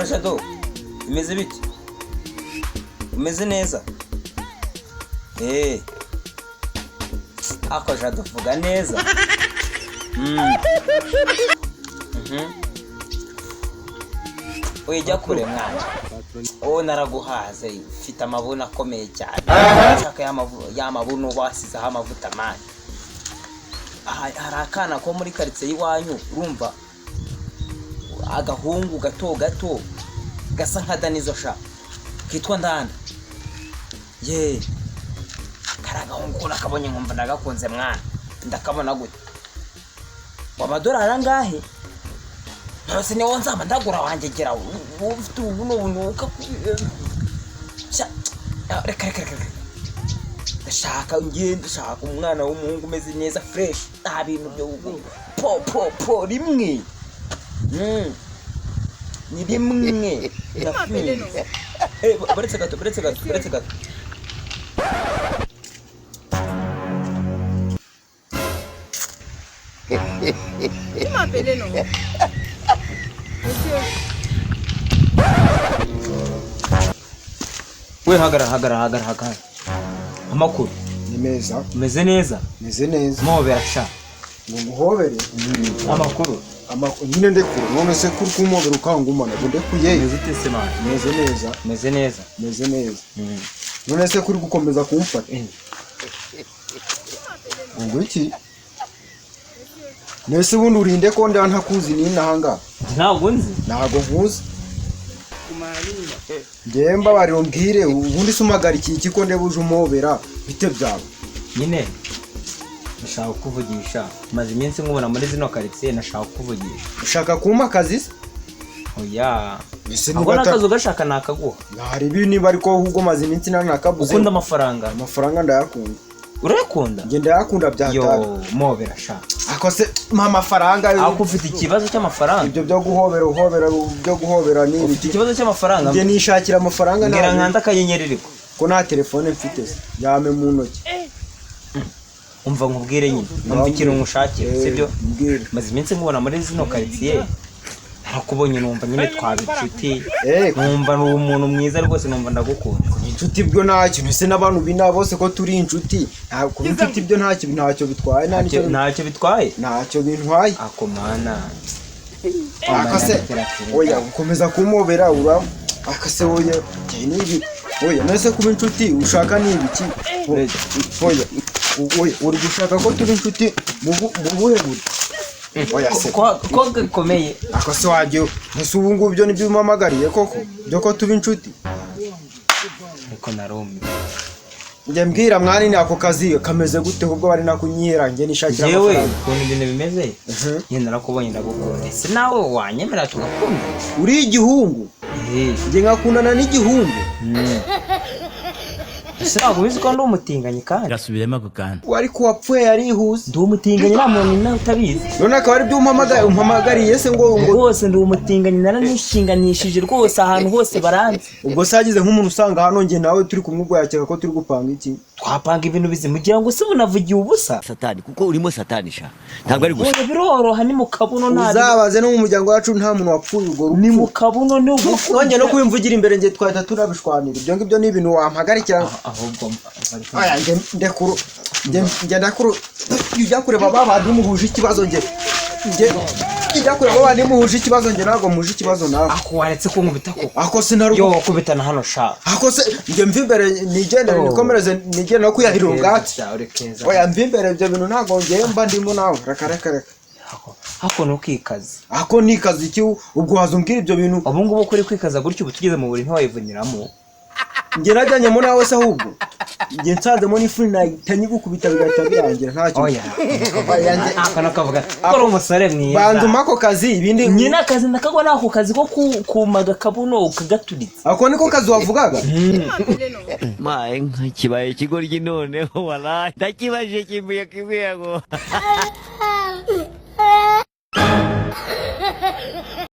Jado, imeze bite? Umeze neza? Eh. Ako Jado, vuga neza. Mhm. Oya, jya kure mwana. Oh, naraguhaze, mfite amabuno akomeye cyane. Nshaka ya mabuno basizeho amavuta man. Aha, hari akana ko muri karitsiye y'iwanyu, urumva, agahungu gato gato gasa nka Danizo sha, kitwa Ndanda. Ye, kari agahungu ko nakabonye nkumva ndagakunze mwana. Ndakabona gute? Amadolari angahe? Nose niwo nzaba ndagura wanjye? Gera ufite ubu n'ubu. Reka reka reka reka, ndashaka, ngiye ndashaka umwana w'umuhungu umeze neza, fresh, nta bintu byo po po po rimwe. Ni rimwe. Ndakwinze. Eh, buretse gato, buretse gato, buretse gato. Tu m'as appelé, non? Monsieur. We, hagarara, hagarara, hagarara, hagarara. Amakuru? Ni meza. Umeze neza? Meze neza. Mpobera sha. Ngo nguhobere? Amakuru? Nyine ndekure, none se kuri kumpobera ukangumana ngo ndekuye? Umeze ute se man? Meze neza. Umeze neza? Meze neza. None se kuri gukomeza kumfata ngo iki? Nese ubundi urinde ko ndaba ntakuzi n'inaha ngaha? Ntabwo nzi. Ntabwo nkuzi. Njyewe mbabarira umbwire, ubundi se umagarikiye iki ko ndeba uje umpobera? Bite byawe? Nyine ndashaka kukuvugisha, maze iminsi nkubona muri zino karitsiye, nashaka kukuvugisha. Ushaka kumpa akazi se? Oya. Ese Ahubwo niba n'akazi ugashaka nakaguha. Hari ibi niba ariko ahubwo maze iminsi nakabuze. Ukunda amafaranga? Amafaranga ndayakunda. Urayakunda? Njye ndayakunda bya Yo. hatari. Mobera sha. Ako se mpa amafaranga. Ariko ufite ikibazo cy'amafaranga? Ibyo byo guhobera, uhobera byo guhobera ni Ufite ibiki? ikibazo cy'amafaranga? Njye nishakira amafaranga. Mbwira. Nabi. Nkanda akanyenyeri ariko. Ko nta telefone mfite se, yame mu ntoki. Umva nkubwire nyine, umva ikintu nkushakira. Eh, Sibyo? Mbwira. Maze iminsi nkubona muri zino karitsiye, narakubonye numva nyine twaba inshuti. Eh. Numva ni umuntu mwiza rwose, numva ndagukunda. Inshuti byo nta kintu se, n'abantu bina bose ko turi inshuti, nta kuba inshuti byo ntacyo bitwaye, nta nicyo. Ntacyo bitwaye? Ntacyo bintwaye. Ako mana. Ako se, oya, gukomeza kumobera ura ako se, oya, njye nibi, oya. Nese kuba inshuti ushaka ni ibiki? Oya, oya, uri gushaka ko tuba inshuti mu buhe buryo? Oya se. Ko gakomeye. Ako se wagiye, ese ubu ngubu byo nibyo umpamagariye koko byo ko tuba inshuti? Ariko narumiwe. Njye mbwira mwana, ni ako kazi kameze gute ahubwo bari nakunyihera, njye nishakira Yewe, amafaranga. ukuntu ibintu bimeze, nyine narakubonye ndagukunda. Ese nawe wanyemera tugakunda? Uri igihungu? Eh. Njye nkakundana n'igihungu? Ese ntabwo ubizi ko ndi umutinganyi kandi? Gasubiremo ako kantu. Ariko uwapfuye yarihuse. Ndi umutinganyi, nta muntu nawe utabizi. None akaba ari byo umpamagariye se ngo Rwose ndi umutinganyi, naranishinganishije rwose, ahantu hose baranzi. Ubwo se hagize nk'umuntu usanga hano njye nawe turi kumwe, ubwo yakeka ko turi gupanga iki? Twapanga ibintu bizima ugira ngo se unavugiye ubusa? Satani, kuko urimo satani sha, ntabwo ari gusa. Oya, biroroha, ni mu kabuno, nta Uzabaze no mu muryango wacu, nta muntu wapfuye urwo Ni mu rupfu. kabuno, ni ugu Nongeye no kubimvugira imbere, njye twahita turabishwanira. Ibyo ngibyo ni ibintu wampagarikira. Ahubwo Oya, njye ndekuru, njye ndekuru, ujya kureba ba bandi muhuje ikibazo. Njye ujya kureba ba bandi muhuje ikibazo, njye ntabwo muhuje ikibazo nawe. Ako waretse ko nkubita koko? Ako sinarugo. Yo, wakubitana hano sha. Ako se, njye mva imbere nigendere. Oh. Nikomereze nigende no kwiyahira ubwatsi. Sha, uri keza. Oya, mva imbere, ibyo bintu ntabwo ngiye mba ndimo nawe. Reka reka reka. Ako ntukikaze. Ako ni ikazi iki? Ubwo waza umbwira ibyo bintu. Ubu ngubu kuri kwikaza gutyo, ubu tugeze mu buriri ntiwayivuniramo. Njye najyanyemo nawe se? Ahubwo njye nsanzemo n'ifuni nahita nyigukubita bigahita birangira, nta kintu. Oya. Oya, Ako nakavuga ko uri umusore mwiza. Banza umpe ako kazi, ibindi. Nyine akazi ndakabona, ako kazi ko kumaga akabuno ukagaturitsa. Ako niko kazi wavugaga? Maye nka kibaye ikigoryi noneho, walahi ndakibajije kimbuye kimwe ngo.